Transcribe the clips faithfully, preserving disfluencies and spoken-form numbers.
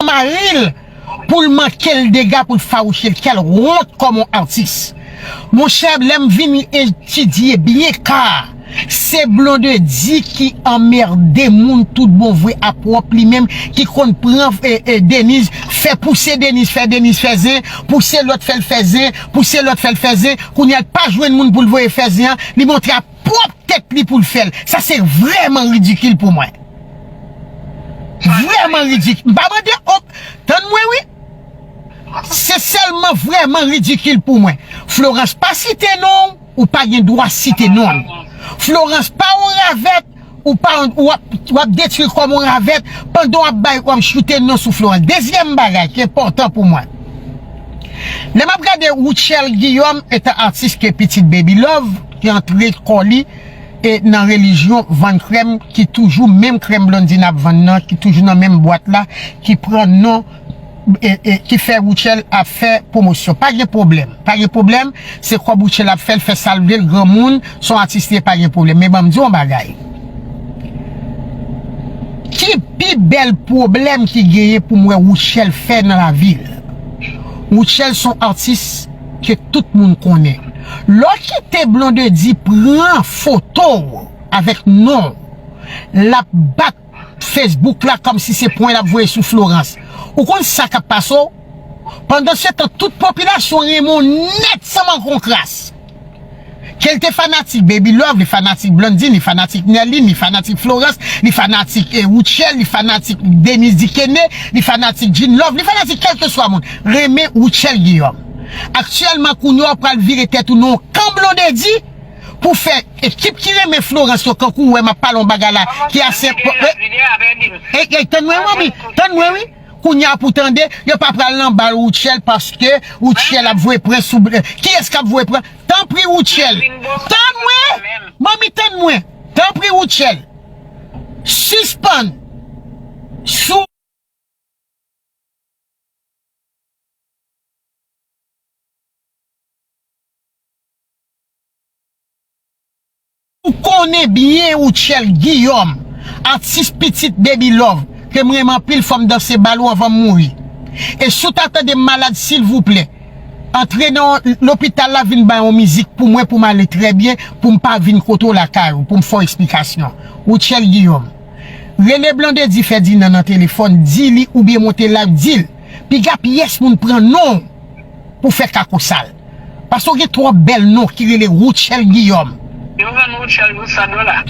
pari l pou l manke l dega pou l fawouche l. Kèl wont kòm yon atis. Monchè, lè m vin etidye byen ka, se Blondedy ki anmède moun tout bon vre a pwòp li menm, ki konn pran e, e, Deniz, fè pouse Deniz, fè Deniz fè zen, pouse lòt fè l fè zen, pouse lòt fè l fè zen. Kounye a l pa jwenn moun pou l voye fè zen an, li montre a pwòp tèt li pou l fè l. Sa se vrèman ridikil pou mwen. Vrèman ridikil. M pa mande, oh, tann mwen wi. Se sèlman vrèman ridikil pou mwen. Florence pa site non w, ou pa gen dwa site non l. Florence pa yon ravèt, ou pa w ap, w ap detwi kòm yon ravèt pandan w ap bay, w ap choute non sou Florence. Dezyèm bagay ki enpòtan pou mwen. Lè m ap gade Rutshelle Guillaume, etan atis ke pitit Baby Love, ki antre kò li e nan relijyon vann krèm, ki toujou menm krèm Blondedy ap vann nan, ki toujou nan menm bwat la, ki pran non, e, e, ki fè Rutshelle ap fè pwomosyon. Pa gen pwoblèm. Pa gen pwoblèm. Se kòb Rutshelle ap fè, l fè sa l vle, l granmoun, se yon atis li ye, pa gen pwoblèm. Men ban m di w yon bagay. Ki pi bèl pwoblèm ki genyen pou m wè Rutshelle fè nan lavi l? Rutshelle se yon atis ke tout moun konnen. Lè w kite Blondedy pran foto w avèk non w, l ap bat Facebook la kòmsi se pwen l ap voye sou Florence. Ou konn sa k ap pase w? Pandansetan, tout popilasyon renmen w nèt san manke yon kras. Ke l te fanatik Baby Love, li fanatik Blondedy, li fanatik Nerline, li fanatik Florence, li fanatik, eh, Rutshelle, li fanatik Denise Dikene, li fanatik Jean Love, li fanatik kèlkeswa moun. Renmen Rutshelle Guillaume. Aktyèlman, kounye a, w pral vire tèt ou nan yon kan Blondedy pou fè ekip ki renmen Florence yo, kankou w wè m ap pale yon bagay la, ki ase enpò-, eh, eh, eh, tann mwen, manmi, tann mwen, wi. Kounye a pou tande, yo pa pral nan bal Rutshelle paske Rutshelle ap voye pran sou, eh, kiyès k ap voye pran? Tanpri Rutshelle. Tann mwen, manmi, tann mwen. Tanpri Rutshelle. Sispann. Sou Ou konnen byen Rutshelle Guillaume, atis pitit Baby Love, ke m renmen anpil, fò m danse bal ou anvan m mouri. E si w ta tande m malad, silvouplè, antre nan lopital la, vin bay yon mizik pou mwen, pou m ale trè byen, pou m pa vin kote w lakay ou, pou m fè w eksplikasyon. Rutshelle Guillaume. Rele Blondedy Ferdinand nan telefòn, di li oubyen monte live, di l, piga pyès moun pran non w pou fè kako sal. Paske w gen twòp bèl non ki rele Rutshelle Guillaume. Yo vann Rutshelle pou san dola.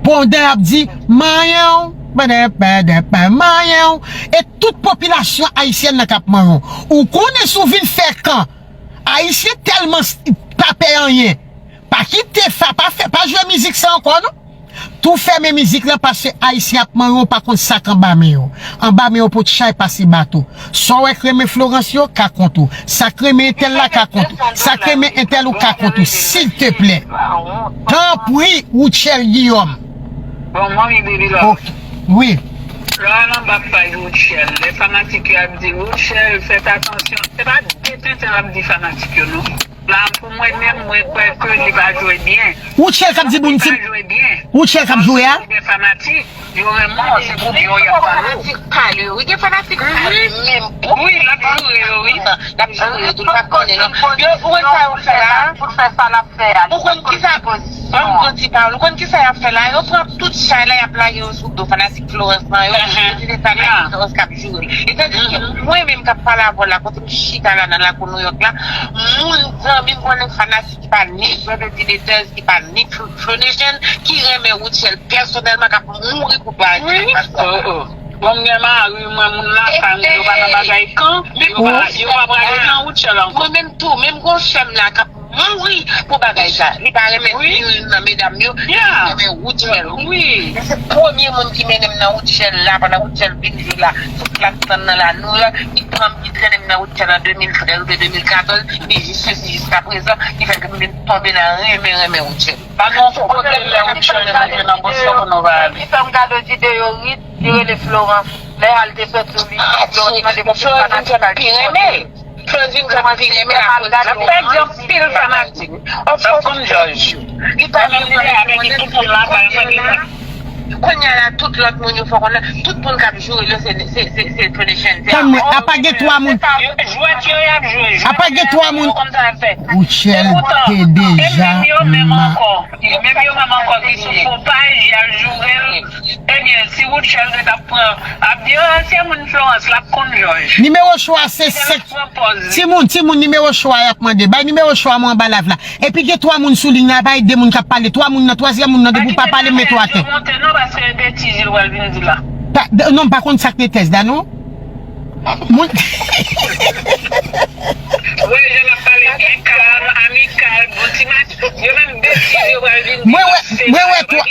Pandan y ap di, manyen w, badè, badè, pa manyen w. E tout popilasyon ayisyèn nan k ap manyen w. Ou konnen si w vin fè kan, Ayisyen tèlman s-, pa pè anyen. Pa kite fa, pa fè, pa jwe mizik sa ankò, non. Tou fèmen mizik lan paske Ayisyen ap manyen w, pa konn sa k anba men yo. Anba men yo pot chay pase bato. Sa w wè k renmen Florence yo, ka kont ou. Sa k renmen entèl la, ka kont ou. Sa k renmen entèl ou, ka kont ou. Silteplè. Tanpri, Rutshelle Guillaume. Bon, manmi Baby Love. Ok. Wi. Lè w al anba paj Rutshelle, lè fanatik yo ap di, Rutshelle, fèt atansyon. Se pa de tenten l ap di fanatik yo, non. La, pou mwen menm, mwen kwè ke li pa jwe byen. Rutshelle k ap di moun ti. Li pa jwe byen. Rutshelle k ap jwe a? Gen fanatik, yo renmen w, se pou byen w y ap pale w. Fanatik pa l yo, wi, gen fanatik pa l yo menm. Wi, l ap joure yo, wi. L ap joure yo tou, l pa konnen, non. Yo, ou wè sa yo fè la? Pou l fè sa l ap fè a. Ou konn kisa? Ban m yon ti pawòl. Ou konn kisa y ap fè la? Yo pran tout chay la, y ap lage yo sou do fanatik Florence lan yo. Yo di se fanatik Florence k ap joure. E tandis ke mwen menm k ap pale avè w la, kote m chita la nan lakou New York la, moun zanmi m konnen fanatik ki pa ni Blondedy Laters, ki pa ni Flo-, Flo Nation, ki renmen Rutshelle pèsonèlman, k ap mouri pou bagay sa. Oh, oh. Bon, m gen mari, mwen, moun lakay mwen, yo pa nan bagay kan, yo pa, yo pa prale nan Rutshelle ankò. Mwen menm tou, menm gon sè m la k ap mouri pou bagay sa. Li pa renmen ni youn nan medam yo, li renmen Rutshelle, wi. Wi. Men se premye moun ki mennen m nan Rutshelle la, pandan Rutshelle vin jwe la, sou plas tann nan la, New York, ki pran m, ki trennen m nan Rutshelle an de mil trèz oubyen de mil katòz, e jis sesi jiska prezan, ki fè ke m vin tonbe nan renmen, renmen Rutshelle. Pa gen yon kote lè Rutshelle rantre nan Boston pou nou pa ale. Li fè m gade yon videyo rit, li rele Florence. Lè al te sòti li, Florence mande pou fanatik al pi renmen. Florence vin fè m pi renmen akoz l ap pèdi anpil fanatik. Of course, Jòj. Li pa menm konnen avèk tout moun la, pa menm konnen. Kounye a la, tout lòt moun yo fè konnen, tout moun k ap joure l yo, se, se, se, se Tony Chèn. Tann mwen, apa gen twa moun. Yo, jwèt yo y ap jwe. Apa gen twa moun. Ou Chèn te deja. Yo menm yo menm ankò. Yo menm yo menm ankò ki sou fo paj, y ap joure l. Ebyen, si Rutshelle te t ap pran, ap di, "Oh, ansyen moun Florence, l ap konn jòj." Nimewo cho a se senk. Timoun, timoun, nimewo cho a y ap mande. Bay nimewo cho a mwen anba live la. Epi gen twa moun sou liy nan, pa de moun k ap pale. Twa moun nan, twazyèm moun nan, depi w pa pale, m mete w atè. Monte non, paske betiz yo pral vin di la. Pa, de- non, m pa konn sa k te tèz la, non. Moun. Wè, jan n ap pale byen kalm, amikal, bon ti match. Yo menm betiz yo pral vin di. Mwen wè, mwen wè twa,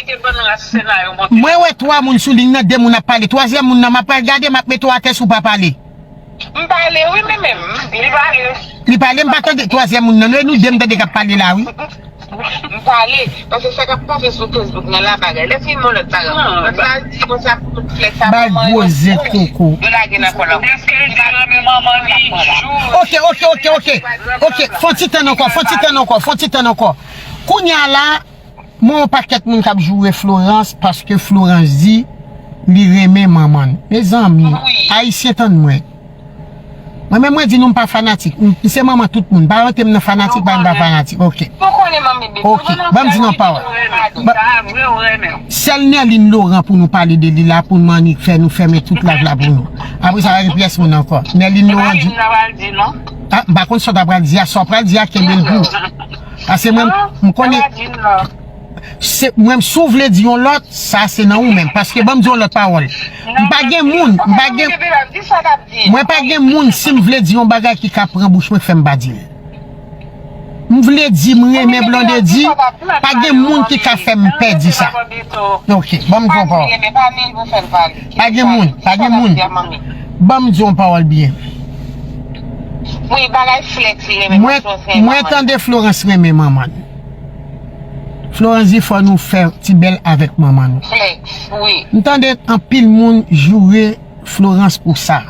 mwen wè twa moun sou liy nan, de moun ap pale. Twazyèm moun nan, m ap pral gade, m ap mete w atè si w pa pale. M pale, wi, men menm, li pale. Li pale, m pa tande twazyèm moun nan, non, e nou de m tande k ap pale la, wi. M pale, paske sa k ap pase sou Facebook nan la bagay. Lè fin yon lòt bagay. Konsa, konsa pou tout flèk sa bay gwo zen koko. Yo lage nan kò l ankò. Èske l di renmen manman li jou? Ok, ok, ok, ok. Ok, fon ti tann ankò, fon ti tann ankò, fon ti tann ankò. Kounye a la, mwen yon pakèt moun k ap joure Florence paske Florence di li renmen manman l. Mezanmi, Ayisyen tann mwen. Mwen menm mwen di nou m pa fanatik. M, m se manman tout moun. Pa rantre m nan fanatik, pa m pa fanatik. Ok. Ok. Ban m di nou yon pawòl. Ba- Sèl Nerline Laurent pou nou pale de li la, pou nou annik fè nou fèmen tout live la pou nou. Apre sa, pa gen pyès moun ankò. Nerline Laurent di. Ah, m pa konn sa w ta pral di a, sa w pral di a, kenbe l pou ou. Paske mwen, m konnen. Se, mwen, si w vle di yon lòt, sa se nan ou menm. Paske ban m di yon lòt pawòl. M pa gen moun, m pa gen, mwen pa gen moun, si m vle di yon bagay ki ka pran bouch mwen, fè m pa di l. M vle di m renmen Blondedy, pa gen moun ki ka fè m pè di sa. Ok, ban m di yon pawòl. Pa gen moun, pa gen moun. Ban m di yon pawòl byen. Mwen, mwen tande Florence renmen manman l. Florence di fò nou fè ti bèl avèk manman nou. M tande anpil moun joure Florence pou sa.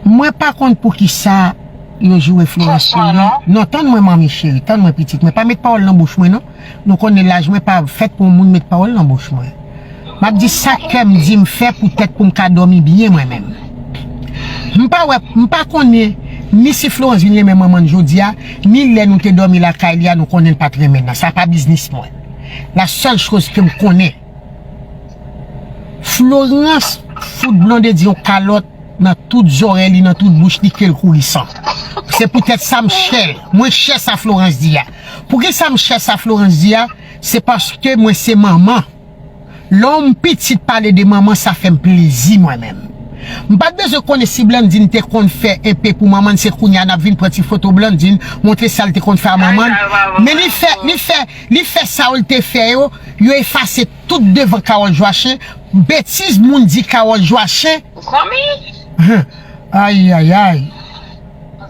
Mwen pa konn poukisa yo joure Florence pou li. Non, tann mwen, manmi cheri, tann mwen, pitit mwen. Pa met pawòl nan bouch mwen, non. Nou konnen laj mwen pa fèt pou yon moun met pawòl nan bouch mwen. M ap di sa kè m di m fè poutèt pou m ka dòmi byen mwen menm. M pa wè, m pa konnen ni si Florence vin renmen manman l jodi a, ni lè nou te dòmi lakay li a, nou konnen l pa t renmen l nan. Sa pa biznis mwen. La sèl choz ke m konnen, Florence fout Blondedy yon kalòt nan tout zòrèy li, nan tout bouch li, ke l kouri san. Se poutèt sa m chè l. Mwen chè sa Florence di a. Poukisa m chè sa Florence di a? Se paske mwen se manman. Lè yon pitit pale de manman, sa fè m plezi mwen menm. M pa t bezwen konnen si Blandine te konn fè enpe pou manman l, se kounye a n ap vin pran ti foto Blandine, montre sa l te konn fè a manman l. Men li fè, li fè, li fè sa yo l te fè yo, yo efase tout devan Carole Joachim, betiz moun di Carole Joachim. Zanmi. Ayayay.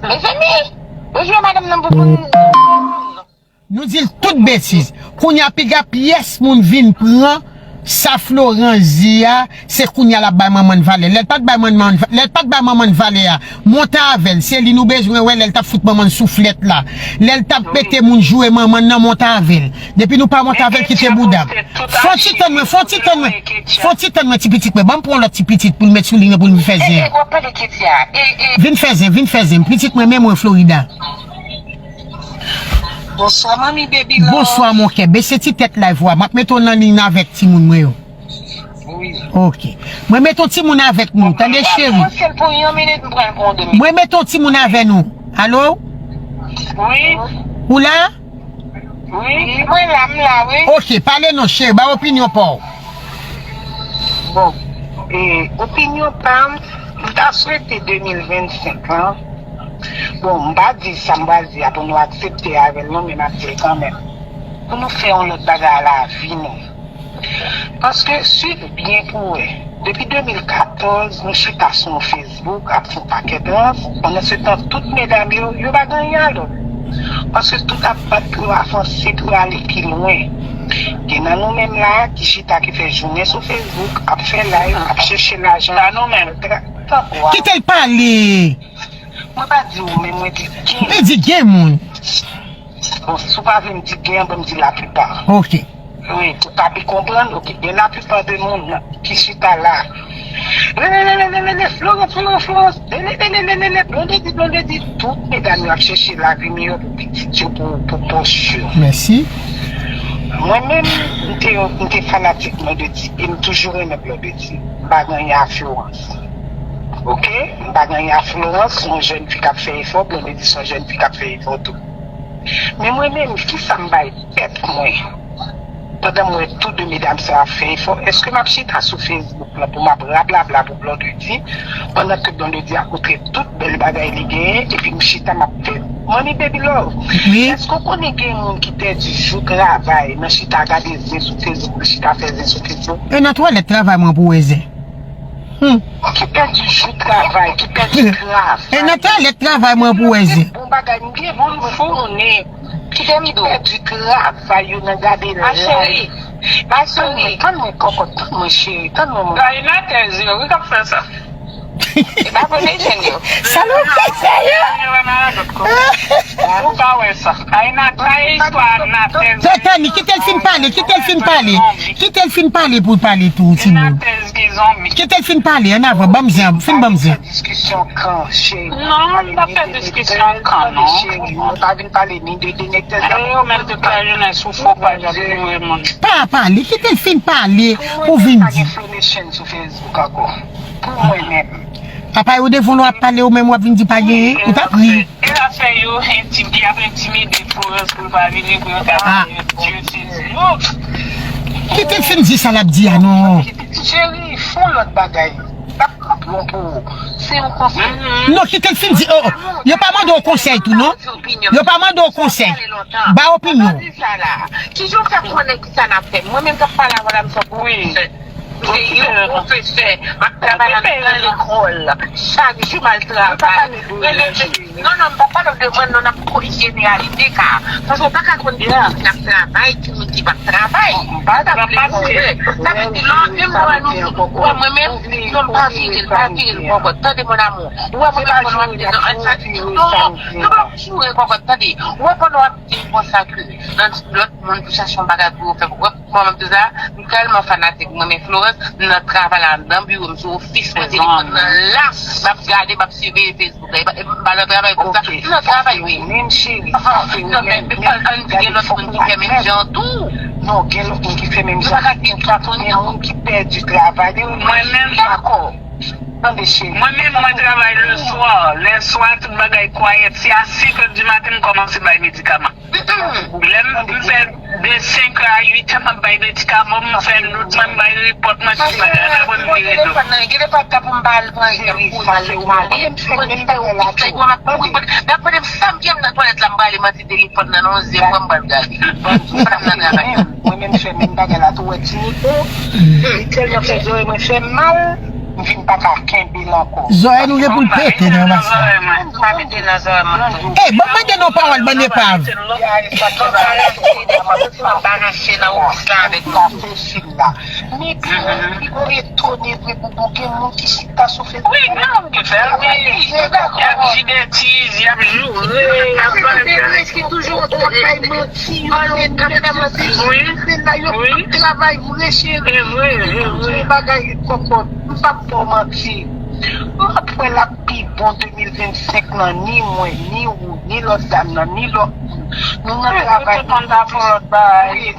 Mezanmi, yo jwe madanm nan pou moun. Nou di l tout betiz. Kounye a piga pyès moun vin pran sa Florence di a, se kounye a l ap bay manman n valè. Lè l pa t bay manman n, lè l pa t bay manman n valè a, monte avè l. Se li nou bezwen wè lè l t ap fout manman n souflèt la. Lè l t ap mete moun joure manman n nan, monte avè l. Depi nou pa monte avè l, kite bouda m. Fon ti tann mwen, fon ti tann mwen. Fon ti tann mwen, ti pitit mwen. Ban m pran yon lòt ti pitit pou l met sou li pou l vin fè zen. Vin fè zen, vin fè zen. Pitit mwen, men mwen Florida. Bonswa, manmi Baby Love. Bonswa, mon kè. Bese ti tèt live ou a. M ap mete w nan liy nan avèk timoun mwen yo. Wi. Ok. Mwen mete yon timoun avèk nou. Tande, cheri. Mwen mete yon timoun avè nou. Alo? Wi. Ou la? Wi, mwen la, m la, wi. Ok, pale non, cheri. Ba opinyon pa w. Bon, e, opinyon pa m, m ta swete de mil vennsenk lan. Bon, m pa di sa m pral di a pou nou aksepte avè l, non, men m ap di l kanmenm. Pou nou fè yon lòt bagay a lavi nou. Paske, swiv byen pou w wè. Depi de mil katòz, nou chita sou yon Facebook ap fè yon pakèt rans. Pandansetan, tout medam yo, yo pa gen anyen a lòt. Paske tout ap bat pou yo avanse, pou yo ale pi lwen. Gen nan nou menm la a ki chita, ki fè jounen sou Facebook, ap fè live, ap chèche lajan. Pa nou menm. Kite l pale. Mwen pa di ou, men mwen di gen. Li di gen moun. Bon, si w pa vle m di gen, ban m di laplipa. Ok. Wi, pou pa pi konprann, ok. Gen laplipa de moun ki chita la. Lelelelelele, Florence, Florence, Florence. Lelelelelele, Blondedy, Blondedy. Tout medam yo ap chèche lavi miyò pou pitit yo, pou, pou pòch yo. Mèsi. Mwen menm, m te, m te fanatik Blondedy e m toujou renmen Blondedy. M pa gen anyen a Florence. Ok? M pa gen anyen a Florence, se yon jèn fi k ap fè efò, Blondedy se yon jèn fi k ap fè efò tou. Men mwen menm, kisa m bay tèt mwen? Pandan m wè tou de medam sa ap fè efò, èske m ap chita sou Facebook lan pou m ap rablabla pou Blondedy, pandan ke Blondedy ap montre tout bèl bagay li genyen, epi m chita m ap fè Money Baby Love? Wi. Èske w konnen gen moun ki pèdi jou travay nan chita gade zen sou Facebook, nan chita fè zen sou Facebook? E nan twalèt travay mwen pou wè zen. Hmm. Ki pèdi jou travay, ki pèdi travay. E nan twalèt travay mwen pou wè zen. Bon bagay, m gen moun m konnen ki pèdi travay yo nan gade live. Ma chérie, ma chérie. Tann mwen kòkòt, tann mwen cheri, tann mwen mwen. Gayina tèz yo, wi k ap fè sa. E pa vre, men jèn yo. Salopri sa yo. Ou pa wè sa. Ay, Nat, pa istwa Natèz. Tètè ni, kite l fin pale, kite l fin pale. Kite l fin pale pou l pale tou, timoun. Natèz ki zonbi. Kite l fin pale, ann avan, ban m zen, fin ban m zen. Diskisyon kan, cheri. Non, m pa fè diskisyon kan, non. Cheri, nou pa vin pale ni de, de Natèz. E yo menm tout lajenès sou fo paj ap joure moun. Pa pale, kite l fin pale pou vin di. Pou mwen, pa gen Flonation sou Facebook ankò. Pou mwen menm. Apa yo devan w ap pale, ou menm w ap vin di pa genyen, ou t ap ri. E afè yo entimi-, y ap entimide Florence pou l pa vini, pou yo ta fè Dye sezi. Kite l fin di sa l ap di a, non. Cheri, fon lòt bagay. L ap bon pou ou. Se yon konsèy. Non, kite l fin di, oh, oh. Yo pa mande w konsèy tou, non. Yo pa mande w konsèy. Ba opinyon. Sa la. Kijan w fè konnen kisa n ap fè? Mwen menm k ap pale avè w la, m se yon pwofesè. Peyi yon pwofesè. M ap travay nan lekòl. Chak jou m al travay. Rele, non, non, m pa pale w de mwen, non, n ap korije reyalite ka. Paske w pa ka konn ki moun ki ap travay, ki moun ki p ap travay. Sa vle di, sa vle di, lè w vin wè nou, wè mwen menm, non, m pa vire, m pa vire l kòkòt. Tande, mon amour. Ou wè mwen menm, pandan w ap di, non, non, non, pa joure kòkòt, tande. Ou wè pandan w ap di konsa ke nan lòt moun pou chache yon bagay pou yo fè. Ou wè, mwen menm tou sa, m tèlman fanatik, mwen renmen Florence, m nan travay la, m nan biwo, m sou ofis mwen, telefòn nan la, m ap gade, m ap siveye Facebook la, e pa, e m pa nan travay konsa, m nan travay, wi. Menm cheri, sa se ou menm, men, men, gade, fòk nou admèt. Non, gen lòt moun ki fè menm jan. Gen moun ki pèdi travay li, mwen menm, dakò. Tande, cheri. Mwen menm, mwen travay le swa. Lè swa, tout bagay kwayèt. Se a senk è di maten, m kòmanse bay medikaman. Lè m, m fè de senk è a uit è, m ap bay medikaman, m fè nout mwen, m bay repòt mwen, tout bagay. Apre m vire do. Gen de fwa, ta pou m pa al pran, pou m al pale. Mwen di, se ou ki fè, mwen ap kouri, mwen ap kouri, mwen ap kouri, sa m gen m nan twalèt la, m prale, m antre telefòn nan, nan yon zen, mwen m pral gade. Mwen menm fè menm bagay la tou, wè ti Niko, li tèlman fè zòrèy mwen fè m mal, m vin pa ka kenbe l ankò. Zòrèy nou gen pou l pete nan mas la. M pa mete nan zòrèy mwen. Ey, ban m mande nou pawòl, bann epav. M anbarase nan ofis la avèk nou. Men pi, pi mwen etone vre, Boubou, gen moun ki chita sou Facebook. Wi, gen moun ki fè l, wi. Y ap di betiz, y ap joure, y ap bay. Ki toujou ap bay manti, yo ap fè manti. Wi. Se la yo ap travay vre, cheri. Se vre, se vre. Bagay kòkòt, m p ap ba w manti. M ap wè l ap pi bon de mil vennsenk lan, ni mwen, ni ou, ni lòt dam nan, ni lòt moun. Nou nan travay,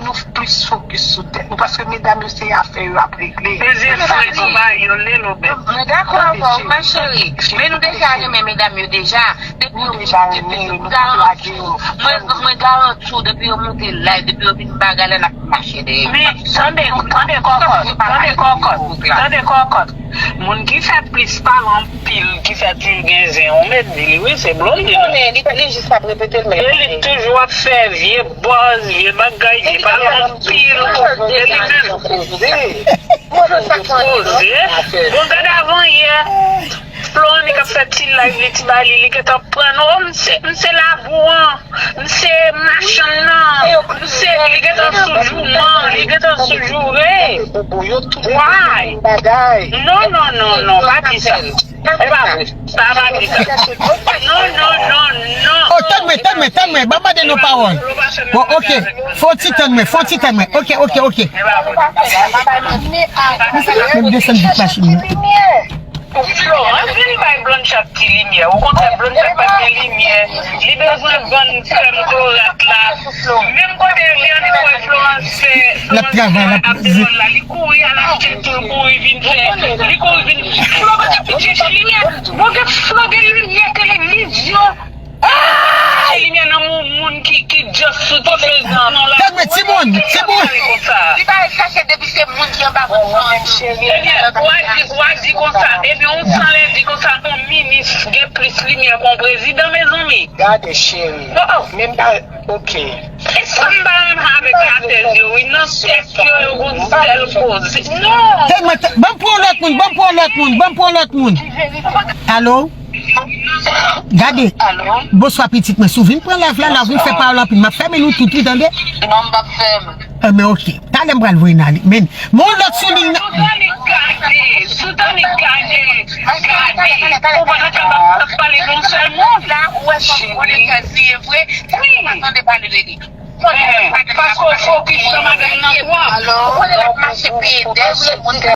nou plis fokis sou tèt nou, paske medam yo se afè yo ap regle. Mezye fre konba yo lelo bèt. Mwen dakò avè w, ma chérie. Men nou deja renmen medam yo deja. Depi yo moute Facebook, m garanti w. Mwen, mwen garanti w, depi yo moute live, depi yo vin bagay la, n ap mache dèyè yo. Men, tande, tande kòkòt, tande kòkòt, tande kòkòt. Moun ki fè plis pale anpil, ki fè toujou gen zen, ou mèt di li, wi, se Blondedy. Li konnen, li, li jis ap repete l, men e li toujou ap fè vye buzz, vye bagay, li pale anpil. E li toujou poze. Poze. Bon, gade avan yè. Florent ki ap fè ti live li, ti bagay li, li gentan pran nou. Oh, m se, m se labou an, m se machann nan, m se, li gentan sou jouman, li gentan sou joure. Why? Non, non, non, non, pa di sa. E pa vre. Sa pa di sa. Non, non, non, non. Oh, tann mwen, tann mwen, tann mwen. Ban m mande nou pawòl. Bon, ok. Fò ti tann mwen, fò ti tann mwen. Ok, ok, ok. Menm desann vit machin nan. Florence vin bay Blanchard ti limyè. Okontrè, Blanchard pa gen limyè. Li bezwen vann krèm korat la. Menm kote li annik wè Florence fè, Florence ap devan la. Li kouri al achte tou, li kouri vin fè. Li kouri vin. Flo pa ka piti limyè. Bon, gen Flo gen limyè televizyon. Chèche limyè nan moun, moun ki, ki just sou ti fezan non la. Tèt mwen, timoun, timoun. Li pa al chache depi se moun ki anba kont. Ebyen, w a di, w a di konsa. Ebyen, ou san lè di konsa, yon minis gen plis limyè ke yon prezidan, mezanmi. Gade, cheri. Oh, oh. Menm pa, ok. E sa m pa renmen avèk ratèz yo, wi. Nan tèt yo, yo gon sèl koze. Non. Tèt mwen, tè-, ban m pran lòt moun, ban m pran lòt moun, ban m pran lòt moun. Alo? Gade. Alo? Bonswa, pitit mwen. Si w vin pran live la, la, w vin fè pawòl anpil. M ap fèmen nou tout, wi, tande? Non, m p ap fèmen. Enben, ok. Talè m pral voye n ale. Men, men yon lòt sou liy nan. Sou Tanik gade, sou Tanik gade, gade. Ou pa nan kapab ap pale de yon sèl moun. Wi. Paske w fokis sou madanm nan twòp. Ou konnen l ap mache piye dèyè moun.